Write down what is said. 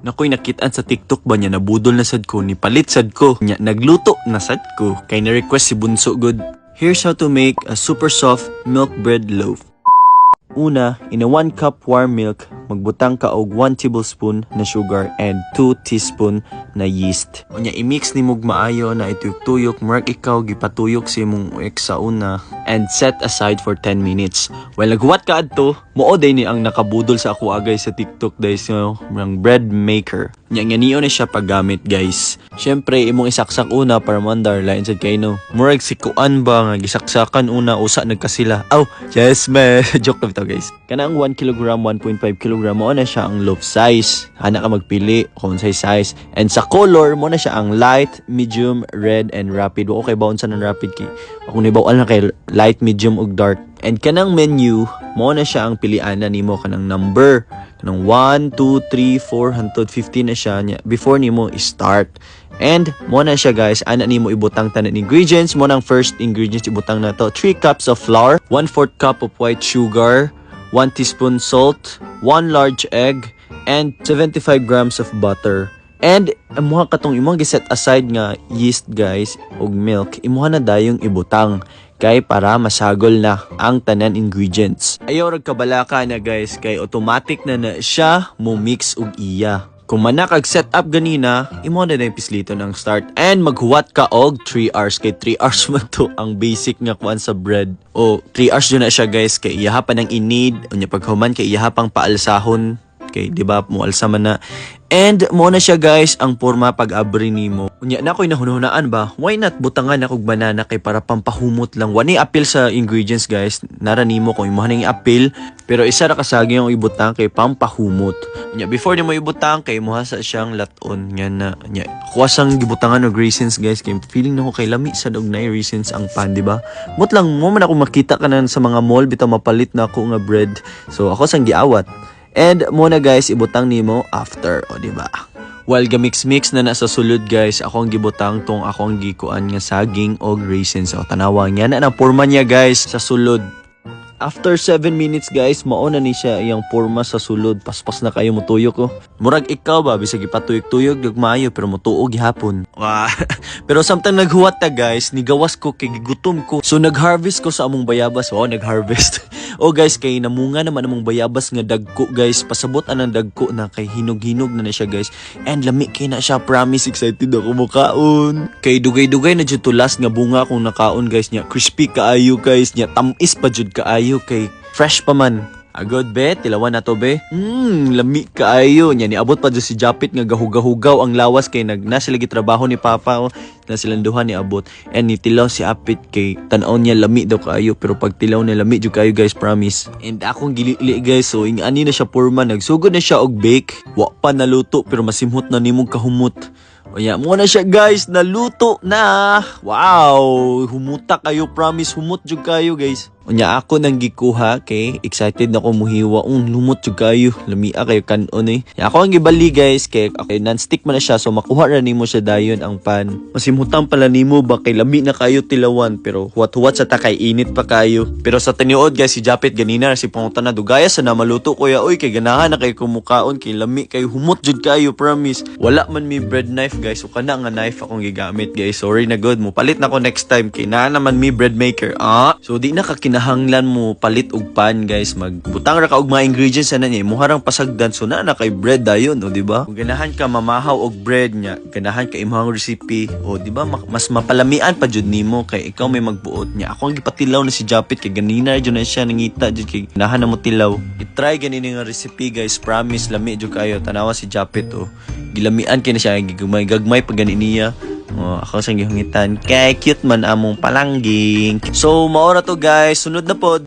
Nakoy nakitaan sa TikTok ba niya, nabudol na sad ko, ni palit sad ko. Nya nagluto na sad ko kay na request si Bunso gud. Here's how to make a super soft milk bread loaf. Una, in a 1 cup warm milk, magbutang ka og 1 tablespoon na sugar and 2 teaspoon na yeast. Unya i-mix nimo og maayo na ituyok-tuyok, murag ikaw gipatuyok sa imong ex sa una, and set aside for 10 minutes. While naghuwat ka adto, mao day ni ang nakabudol sa ako agay sa TikTok guys, ang bread maker. Nya nga niyo na siya paggamit, guys. Syempre imong isaksak una para mandar lain sad kay, no. Murag si kuan ba nga gisaksakan una usa nagkasila. Aw, yes man. Joke lang bitaw, guys. Kanang 1 kilogram, 1.5 kilogram mo na siya ang loaf size. Hana ka magpili kung unsay size. And sa color mo na siya ang light, medium, red and rapid. Wa ko kay baon sa ng rapid kay ako nibawal na kay light, medium ug dark. And kanang menu, mo na siya ang pilianan nimo kanang number. Kanang 1, 2, 3, 4, hantod 15 na siya niya before nimo start. And mo na siya, guys, ana nimo ibutang tanan ingredients. Mo nang first ingredients ibutang na to: 3 cups of flour, 1/4 cup of white sugar, 1 teaspoon salt, 1 large egg, and 75 grams of butter. And imuha katong imong giset aside nga yeast, guys, ug milk, imuha na dayong ibutang kay para masagol na ang tanan ingredients. Ayaw rag kabalaka na, guys, kay automatic na na siya mo mix og iya. Kung manak ag set up ganina, imo na yung pislito ng start and maghuwat ka og 3 hours kay 3 hours man to ang basic nga kuan sa bread. O 3 hours jud na siya, guys, kay iyaha pa nang i-knead, unya paghuman kay iyaha pang paalsahon kay di ba mo alsa man na. And mo na siya, guys, ang porma pag abri nimo. Unya na ko'y nahunahunaan ba, why not butangan ako og banana kay para pampahumot lang. Wani apil sa ingredients, guys. Nara nimo kung imuha ning apil, pero isa ra ka saging ang ibutang kay pampahumot. Unya before nimo ibutang kay imuha sa siyang laton nga na nya. Kuha sang gibutangan og raisins, guys, kay feeling nako kay lami sad og naay raisins ang pan, di ba? Mot lang mo man ako makita kanan sa mga mall bitaw mapalit na ako nga bread. So ako sang giawat. And mo na, guys, ibutang nimo after, o di ba? While gamix-mix na na sa sulod, guys, ako ang gibutang tong ako ang gikuan nga saging og raisins. O tanawa niya na na porma niya, guys, sa sulod. After 7 minutes, guys, mao na ni siya iyang porma sa sulod. Paspas na kayo mutuyok ko. Murag ikaw ba bisag ipatuyok-tuyok ug maayo pero mutuo gihapon. Wah. Pero samtang naghuwat ta, guys, nigawas ko kay gigutom ko. So nag-harvest ko sa among bayabas. Oh, nag-harvest. Oh guys, kay namunga naman among bayabas nga dagko, guys. Pasabot anang dagko na kay hinog-hinog na na siya, guys. And lami kay na siya, promise, excited ako mokaon. Kay dugay-dugay na jud to last nga bunga akong nakaon, guys, niya. Crispy kaayo, guys, niya tamis pa jud kaayo kay fresh pa man. Agod be, tilawan na to be. Lami kaayo. Nya niabot pa jud si Japit nga gahugahugaw ang lawas kay nag na sila gitrabaho ni Papa oh, na silang duha ni abot. And ni tilaw si Apit kay tan-aw niya lami daw kaayo, pero pag tilaw niya lami jud kaayo, guys, promise. And akong gilili, guys, so ing ani na siya porma, nagsugod na siya og bake. Wa pa naluto pero masimhot na nimong kahumot. Oya, mo na siya, guys, naluto na. Wow, humuta kayo, promise, humot jud kayo, guys. Unya ako nang gikuha kay excited na ko muhiwa. Lumot jud kayo. Lamia kayo kanon eh. Ya, ako ang gibali, guys, kay okay, non-stick man na siya so makuha ra nimo siya dayon ang pan. Masimhutan pala nimo ba kay lami na kayo tilawan pero huwat-huwat sa ta kay init pa kayo. Pero sa tinuod, guys, si Japit ganina si pangutan na dugaya sa na maluto kuya oy kay ganahan na kay kumukaon kay lami kay humot jud kayo, promise. Wala man mi bread knife, guys, so kana nga knife akong gigamit, guys. Sorry na good mo palit na ko next time kay naa naman mi bread maker. Ah, so di na ka kinahanglan mo palit og pan, guys, magbutang ra ka og mga ingredients ana niya imuha rang pasagdan so na na kay bread dayon, o di ba? Kung ganahan ka mamahaw og bread nya, ganahan ka imong recipe, o di ba mas mapalamian pa jud nimo kay ikaw may magbuot niya. Ako ang gipatilaw na si Japit kay ganina jud na siya nangita jud kay ganahan na mo tilaw. I-try ganini nga recipe, guys, promise lami jud kayo. Tanawa si Japit oh. Gilamian kay na siya gagmay gagmay pa gani niya. Oh, ako sang gihungitan. Kay cute man among palangging. So, maora to, guys. Sunod na pod.